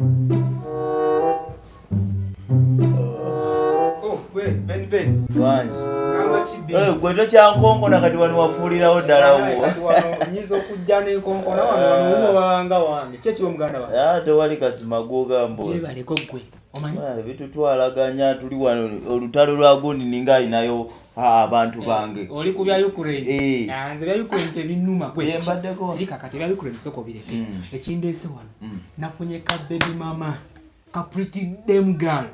Oh, gwe Ben Ben. Wangi. Gamba ki Ben? Eh, gwe tokyankonkona kati wano wafuulirawo ddala wo. Kati wano nyinza okujja n'enkonkona wano wano wuwo babanga wange. Ki ekiba muganda wange? Ah, tewali kasima gw'ogamba oli. Gyebaleko ggwe. Omanyi? Ah, bitutwalaganya tuli wano olutalo lwa gundi ninga alinayo ah, abantu bange. Oli ku bya Ukraine. Eh. Ah, nze bya Ukraine tebinnuma gwe. Eh, mbaddeko. Sirika kati ebya Ukraine sooka obireke. Ekindeese wano. Nafunye ka baby mama. Ka pretty damn girl.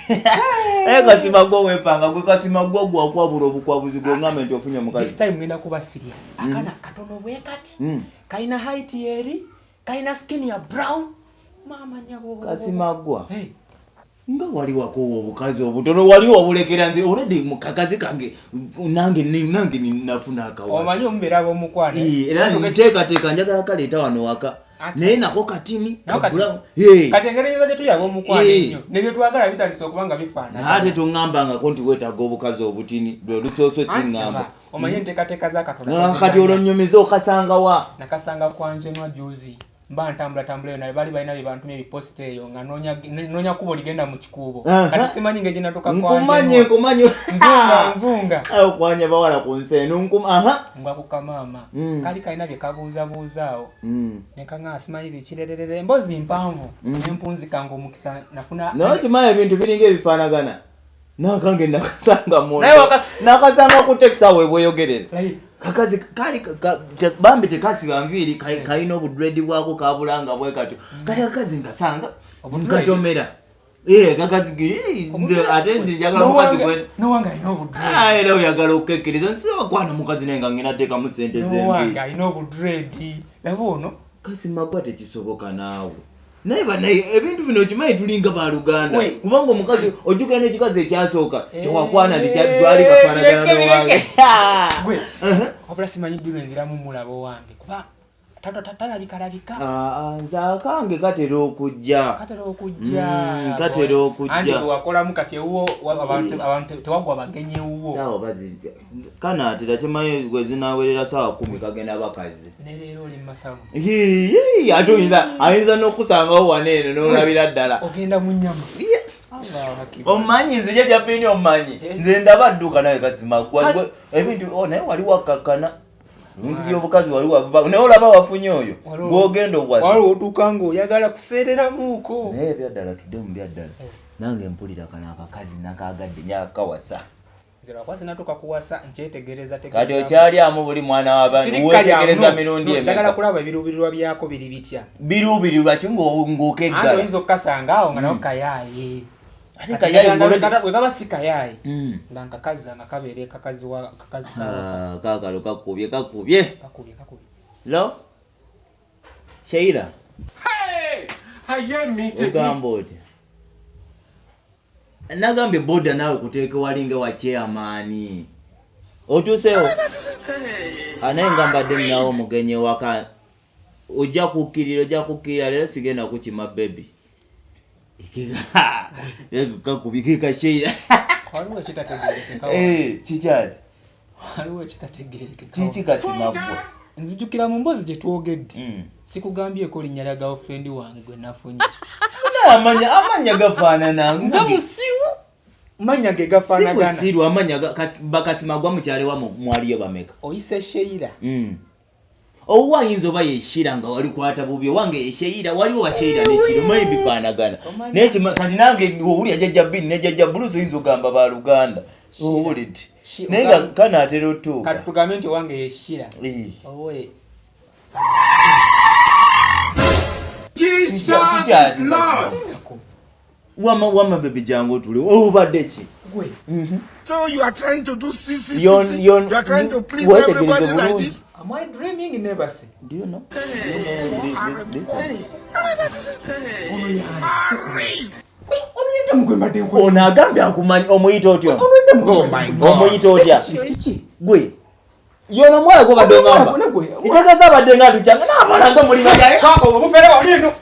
Eh, kasima gwo weepanga gwe kasima gwo gwakwabula obukwabuzi gwe nti ofunye This omukazi. time ngenda kuba serious. Akana katono bwe kati. Kalina height yeri, kalina skin ya brown. Mama nyabo. Kasima gwa. Hey. Nga wali wakoowa obukazi obutono wali wabulekera nze already mu kakazi kange nange nange nafuna akawala. Omanyi omubeera ab'omukwano. Eh, era nteekateeka njagala kaleeta wano waka Ate- naye nako katini Nako katini. kabula- Eh, Kati engeri gye tuli ab'omukwano Eh. ennyo nebye twagala bitandise okuba nga bifaanana. naye ate toŋŋambangako nti weetaaga obukazi obutini lwe lusoose Anti kiŋŋamba laba, omanyi enteekateeka za Katonda Ah, kati olwo nnyumiza okasanga wa nakasanga kwanjenwa juzi mba ntambulatambula eyo naye baali balina bye bantumye ebiposita eyo nga noonya kkubo ligenda mu kikuubo. Aha. Kati simanyi ngeri gye natuuka nkumanye kwanjenwa. nkumanye Nzunga nzunga. Ayo okwanya bawala ku nsi eno aha Ngwa ku kamaama. Kali kalina bye kabuuzabuuza awo. Ne kaŋŋamba simanyi bikirererere emboozi mpanvu. Ne mpunzika ng'omukisa nafuna. Naye okimanyi ebintu biringa ebifaanagana nakange nakasanga mu Naye wakas- nakasanga ku tekisa we bweyogerera Layi. kakazi kali bambi tekasiba nviiri kalina obudredi bwako kabulanga bwe katyo kati akakazi nkasanga Obudredi? nkatomera Eh, kakazi nze ate nze njagala mukazi gwe Nowange alina obudredi. Ah, era oyagala okukekkiriza nsiba mukazi naye nga ngenda teekamu sente Nowange zenviiri alina obudredi. Laba ono. kasima gwa tekisoboka naawe naye banaye ebintu bino okimanyi tulinga baluganda We. kubanga omukazi ojjukira n'ekikazi ekyasooka Eh, kyewakwana nti twali bafaanagana bireke, nowange bireke. Gwe. Wabula simanyi ddi lwe nziramu mulaba owange kuba talabikalabika. Ah, nze akange katera okujja Katera okujja. Katera okujja. Anti bwe wakolamu kati ewuwo abantu tewagwa bagenyi ewuwo. Saawa bazi kanaatera kimanyi gwe zinawerera saawa 10 kagenda bakazi. Ne leero oli mu masavu. Yii, ate ayinza n'okusangawo wano eno n'olabira ddala. Ogenda mu nnyama. Allahu Akbar. Omanyi nze jjajja Pini omanyi nze ndaba dduka nawe kasima gwa ebintu oh, naye wali wakkakkana ebintu by'obukazi wali wabiva naye olaba wafunye oyo gw'ogenda obwazi Waliwo otuuka ng'oyagala kuseereramuuko. Naye ebyaddala tudde mu byaddala nange mpulira kano akakazi nakaagadde nyakawasa. Nze lwakuba sinnatuuka kuwasa nkyetegereza Kati okyalyamu buli mwana w'abantu weetegereza mirundi Njagala emeka kulaba ebiruubirirwa byako biri bitya. Biruubirirwa ki Anti ng'okeggala oyinza okukasanga awo nga nawo kayaaye. Ate kayaaye ng'olwedde- Bwe kaba si kayaaye nga nkakazi nga kabeera kakazi wa kakazi kawaka. Ah, kaakalo kakubye kakubye. Kakubye kakubye. Lo Sheila ogamba otya nagambye boda naawe kuteeka walinga wa chairman otuuseewo Ah, naye nga mbadde ninawo omugenyi ewaka ojja kukkirira ojja kukkirira leero sigenda kukima bebi kakubye keka Sheila. Waliwo ekitategeerekeka. Eh, kikyali Waliwo ekitategeerekeka. kiki kasima ggwe? Nzijukira mu mboozi gye twogedde. Sikugambyeko linnya lya girlfriend wange gwe nafunye. Naye amanya gafaanana. Nze musiru mannya ge gafaanagana. Sibusiru amanya bakasima gwa mukyale wa mwaliyo bameka. Oyise Sheila. Owuwo ayinza oba yeshira nga wali kwata bubi owange yesheira waliwo basheira ne Shira omanyi bifaanagana. Omanyi. Naye kati nange owulira jjajja Bini ne jjajja Bruce oyinza ogamba baluganda. Owulidde. Naye nga kanaatera otuuka. Kati tugambe nti owange ye Shira. Eh. Owoye. Kikyali. Nako. Wama wama bebi jangu otule. Obadde ki? Gwe. So you are trying to do C, C, C, C. You are trying to please Wetegereze everybody like bulungi. this. Am I dreaming nebase? Do you know? Do you know this one? Ono yaani. Ono yedda mugwe mbadde nkola. Ono agambye akumanyi omuyita otya? Ono yedda mugwe Oh mbadde my nkola. God. Omuyita otya? Kiki, kiki? Gwe. Yono omuwala gw'obadde Ono omuwala ongamba. gwe, gwe. Ntegeeza abadde nga atukyanga n'abalala nga muli bagaye. Saako obufere wali eno.